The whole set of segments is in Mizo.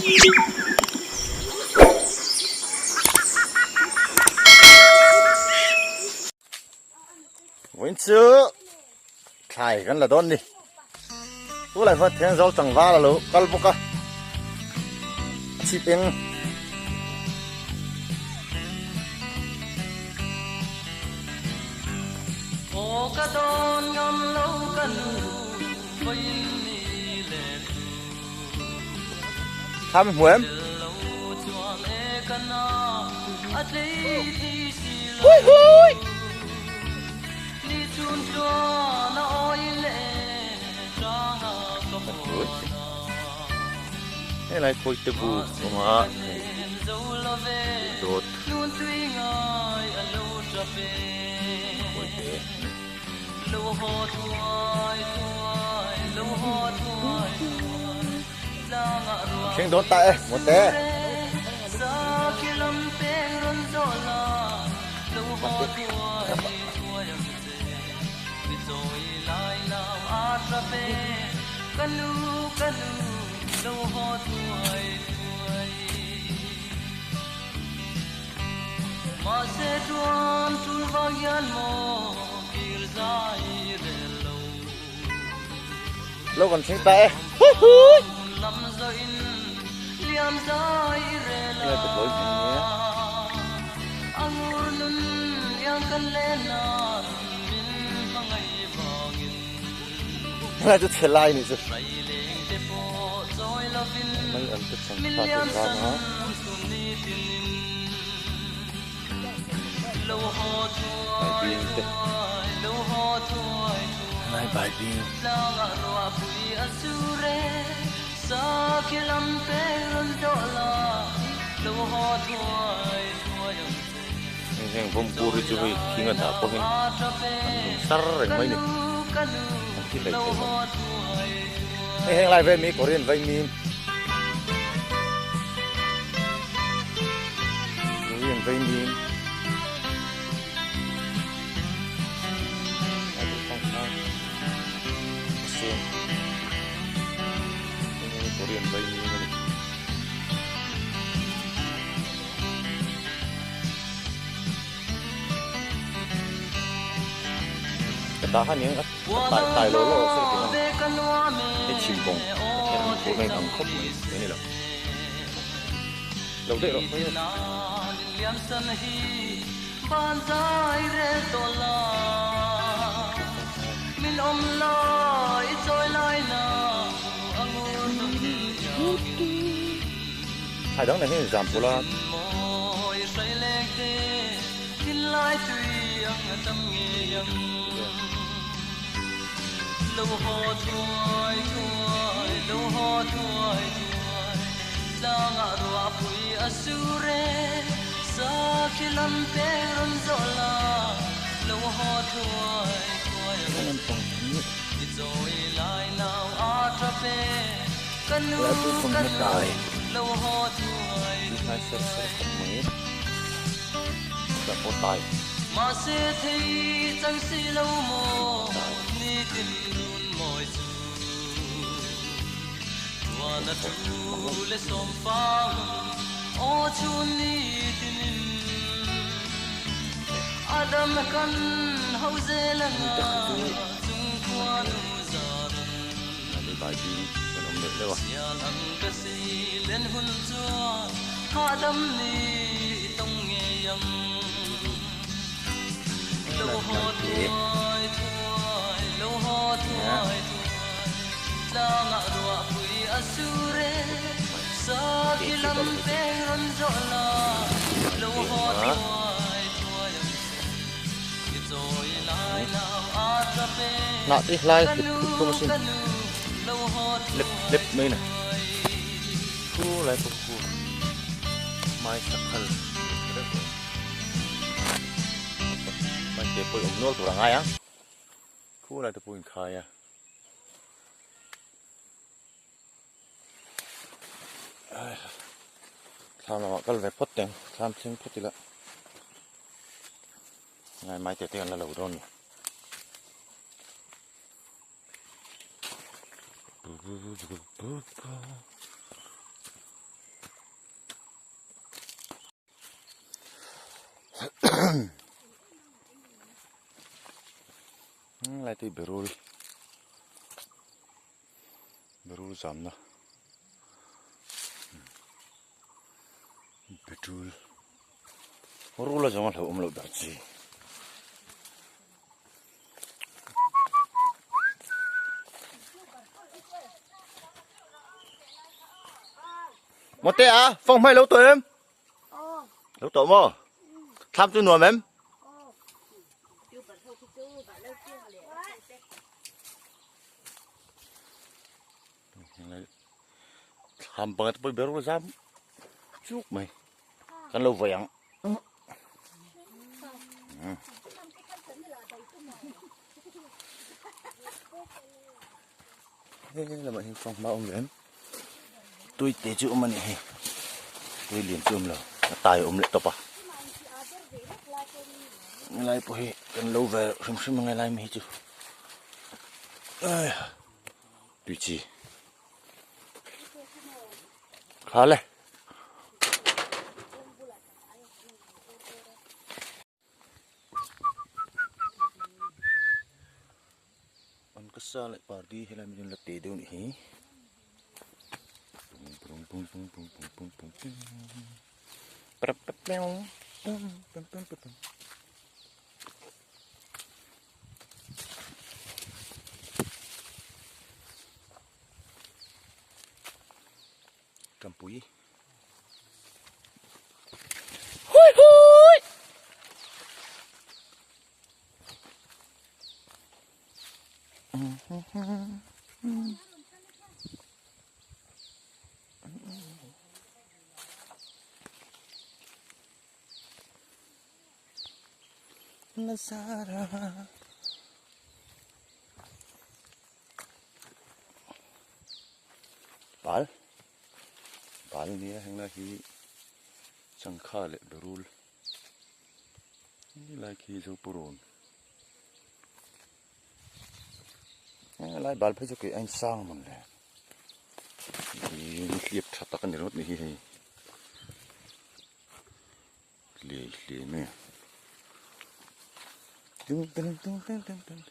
Vawiin chu thlai kan la dawn ni. Tu lai va theng zo tlangval a lo kal bawk a. Chhip eng. Thlam i hmu em? Hui hui! Helai khawi te bu awm a hei dawt khawi te Thleng dawn ta e mawte. Lo kan thleng ta e. Helai chu chhe lai ni chu. Mai an te chang kha te zam a. Bai bing te. Helai bai bing. Heng heng vawmpur hi chu hei thing a dah pawhin an lung sar reng mai ni an ti hlei thei lo. Hei heng lai ve mi Korean vai mim Korean vai mim Korean vai mim a ni. Ka ta han eng a tai tai lo lo se ti hei chhim kawng hian an phur na in ang khawp mai mai ni lo lo daih rawh mai a. Thlai dang nen hian in zam pawlh a. Hnah te hlai hlip hlip hlawm asin lep lep mai na thu lai pawh khu mai sakhal mai te pawh awm nual tur a ngai ang khu lai te pawh inkhai a. Thlam lamah kal ve phawt teng thlam thleng phawt ila ngai mai te te an la lo dawn ni. Lai te berul berul zamna betul rul a zawng a hlauhawm loh ber chi. Mote a phong mai lo to em lo to mo tham chu nuam em Tham panga te pawh ber zam chuk mai kan lo vawi ang. Hei lamah hian fanghma awm leh em tui te chu awm a nih hei tui lian chu awm lo a tai a awm leh tawp a helai pawh hi kan lo ve hrim hrim ang helai mi hi chu tui chi kha le. An ka sa leh party helai mi la te deuh nih hi Tampui. Hui hui! Lazara. Bal bal nia heng lai hi changkha leh berul helai khi zopurawn helai bal phei chu kei a insang mawn le ih hliap tha tak a ni ringawt ni hi hei hliai hliai mai a tung tung tung tung tung tung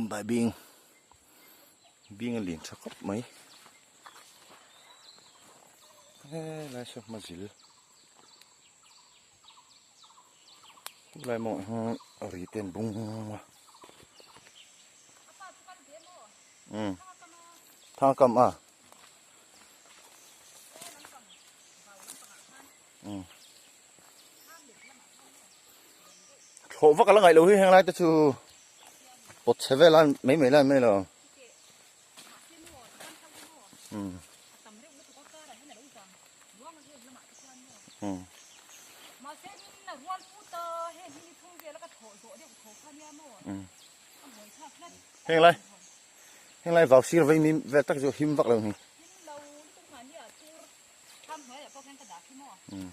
Bài bing bing a lian tha khawp mai helai saw hma zil Lai mawng hi a ri ten bung a. Um. Thang kam a. Um. Thlawh vak a la ngaih lo hi heng lai te chu pawt chhe vel a mai mai lai mai lo. Um. Um. Heng lai heng lai vau sir vei mi vel tak chu him vak lo hi. Um.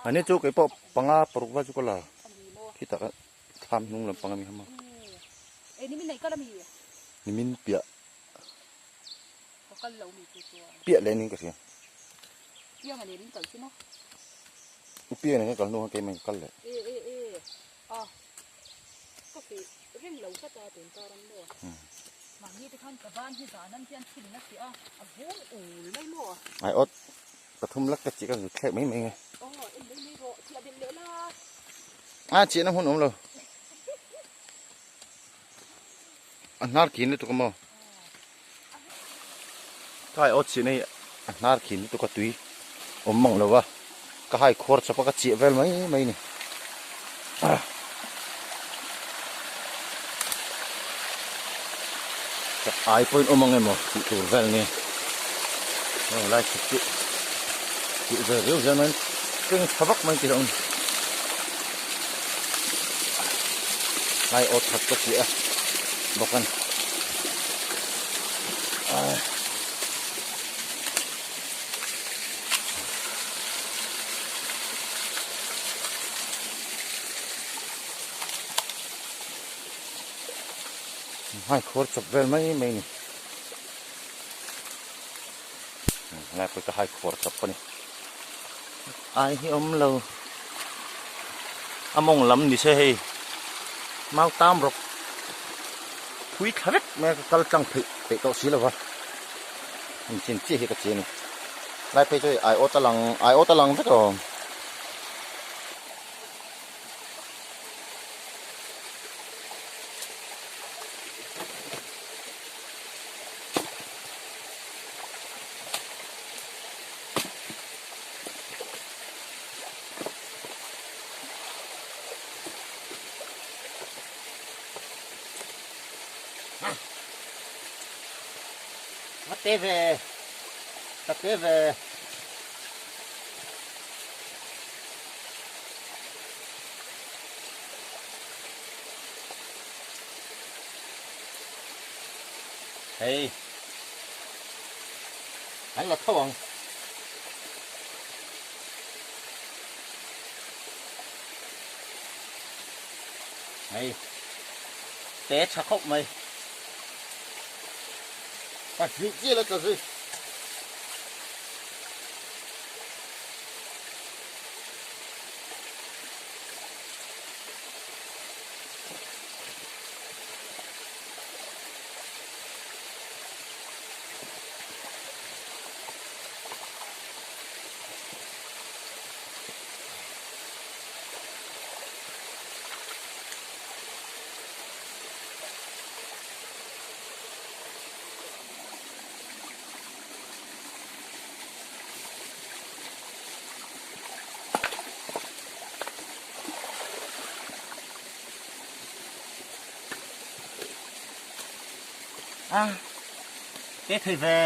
Ani chu kei pawh panga paruk vai chu ka la khi tak a thlam hnung lam panga mi kha maw nimin piah piah leh niin ka hria u piang nen ka kal hnu khan keimah in ka kal leh. Ka feh reng lo tlat a tun kar ang maw? Mahni te khan ka ban hi zan an hian thil in a fiah a, a vung ul mai maw? Ai awt, pathum lak ka chih ka zut thlek mai mai nge. Aw, en mai mai rawh, chiah belh leh la. A chiahna hmun awm lo. A hnar khin lutuk a maw? Ka hai awt chihna hi a hnar khin lutuk a tui awm mang lo va, ka hai khuar chawp a ka chiah vel mai mai a ni. Chak ai pawhin awm ang emaw tih tur vel ni. Heng lai chhuk chu tih ve riau zel mai keng tha vak mai tih loh a ni. Lai awt khat ka chiah a bawk a ni. Hai khuar chawp vel mai mai ni. Helai pawh hi ka hai khuar chawp a ni. Ai hi awm lo. A mawng lam ni se hei. Mau tam rawk. Phui thla vek mai a ka kal tlang theih peih tawh si lo va. Hemi chin chiah hi ka chi a ni. Lai phei chu hei ai awt a lang ai awt a lang vek awm. Va te ve ta te ve. Hei an la tho ang. Hei te tha khawp mai. Pahnih chiah la tla zui. A te thei ve.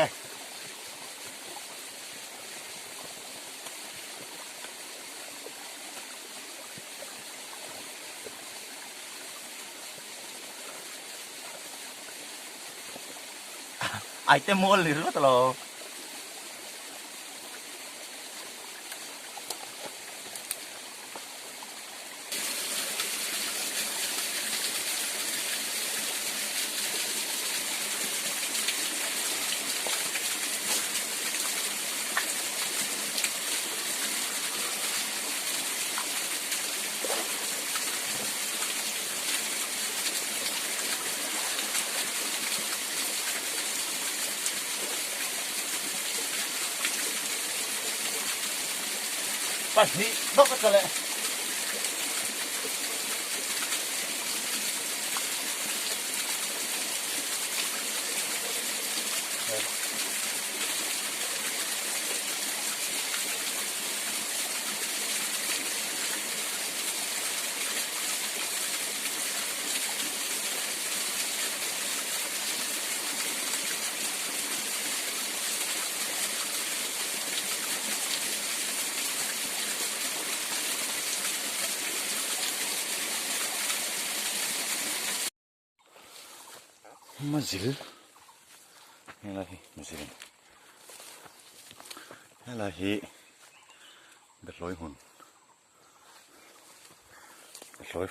Ai te mual ni ringawt alo. Pahnih bawk a tla leh. Mazil helai hi mazil a ni helai hi behlawi hmun. Behlawi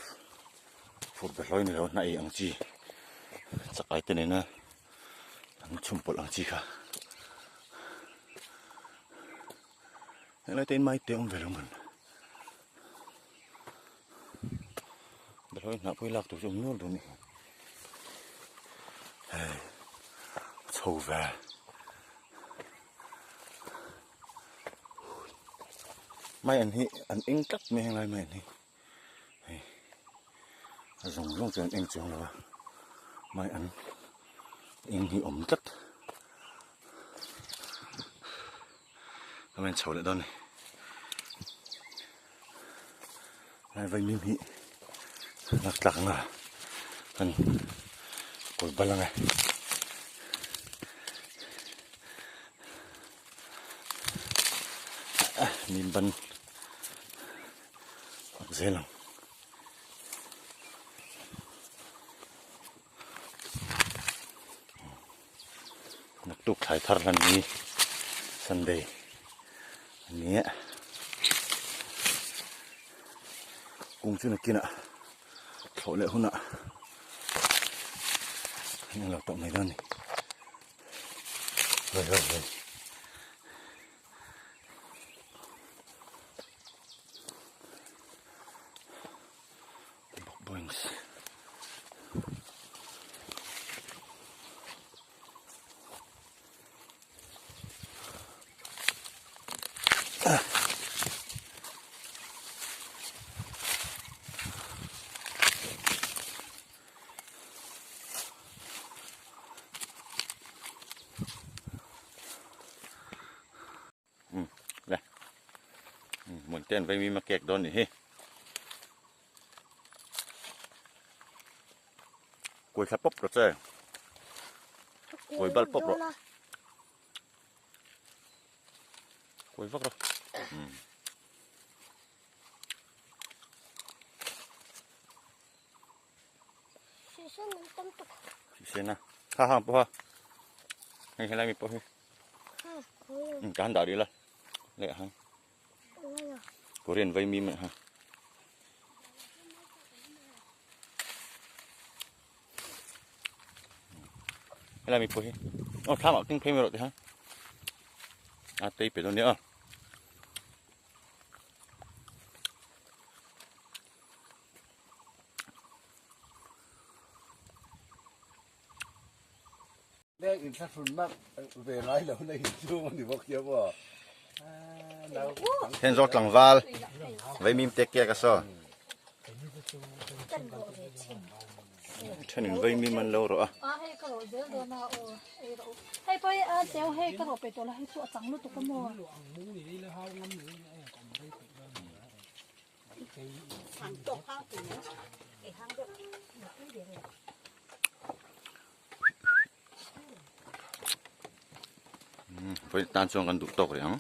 fur behlawi ni lo hna ei ang chi chakai te nena an chhum pawlh ang chi kha helai te in mai te awm ve lo man behlawi hnah pawh hi lak tur chu awm nual dawn a ni hei chho ve. Mai an hi an eng tlat mai henglai mai an hi hei a zawng zawng chu an eng chuang lo a mai an eng hi awm tlat a rawn chho leh dawn a ni lai vaimim hi lak tlak anga kan kawl bal ang e. Min ban zel ang. Naktuk thlai thar hlan ni Sunday a ni a kung chu nakinah thlawh leh hunah an englo tawh mai dawn a ni hawi hawi hawi. Boings. Um le um ten vei mi ma kek dawn nih hi kuai thla pawp rawh che kuai bal pawp rawh kuai vak rawh um Hrisena ha ha pawh ha hei helai mi pawh hi ka han dah rih la leh hang Korean vai mi mai ha helai mi pawh hi aw thlam ah keng phei mai rawh ti ha a tei pe dawn nia aw. Leng inthlahrunna ve ngai lo na inchhung a ni bawk hiam aw. Then zawk tlangval vaimim te kek a saw. Thenin vaimim an lo rawh a. Vawi tan chuan kan duh tawk rih ang.